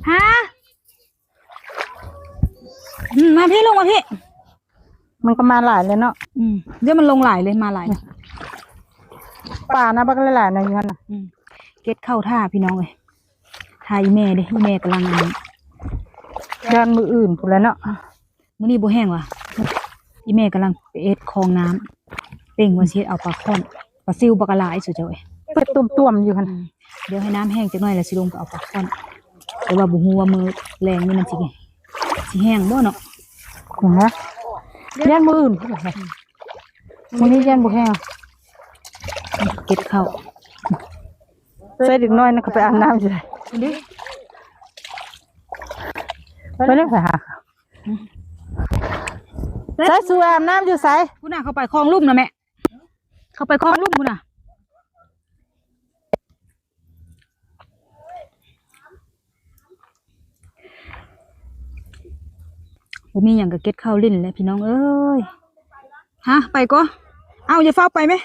ຮະ ອືມ ມາພີ້ ລົງມາພີ້. ມັນກໍມາຫຼາຍເລີຍເນາະ. ອືມ ດຽວມັນລົງຫຼາຍເລີຍ ມາຫຼາຍ. ປານະ ບັກຫຼາຍໆນະ ຢູ່ຫັ້ນນະ. ອືມ ເກັບເຂົ້າຖ້າພີ່ນ້ອງເອີຍ ຖ້າອີ່ແມ່ເດ້ ອີ່ແມ່ກຳລັງ ຢ້ານມື້ອື່ນພຸ້ນແຫຼະເນາະ. ມື້ນີ້ບໍ່ແຫ້ງຫວາ ອີ່ແມ່ກຳລັງໄປເຮັດຄອງນ້ຳ ເປັ່ງວ່າຊິເຮັດເອົາປາຂ້ອນ ປາຊິວບັກຫຼາຍ ສຸເຈົ້າເອີຍ ເປັດຕ່ວມໆຢູ່ຫັ້ນ. ອືມ ດຽວໃຫ້ນ້ຳແຫ້ງຈັກໜ້ອຍ ແລ້ວຊິລົງໄປເອົາປາຂ້ອນ ແຕ່ວ່າບໍ່ຮູ້ວ່າມື້ແລງນີ້ມັນຊິ ຊິແຫ້ງບໍ່ເນາະ. ຫາ ຢ້ານມື້ອື່ນພຸ້ນແຫຼະ ມື້ນີ້ຢ້ານບໍ່ແຫ້ງ. ເກັບເຂົ້າ ໃສ່ເດັກນ້ອຍນັ້ນ ເຂົາໄປອາບນ້ຳຢູ່ໃສ? ເດ້ ໄປເດ້ ໄປຫາ ໃສ່ ສູອາບນ້ຳຢູ່ໃສ? ພຸ້ນນະ ເຂົາໄປຄອງລຸ່ມນະແມ່ ເຂົາໄປຄອງລຸ່ມພຸ້ນນະ. ບໍ່ມີຫຍັງກໍເກັບເຂົ້າຫຼິ້ນແຫຼະພີ່ນ້ອງເອີຍ. ຮະ ໄປກໍ ເອົ້າ ຢ່າຟ້າວໄປແມະ.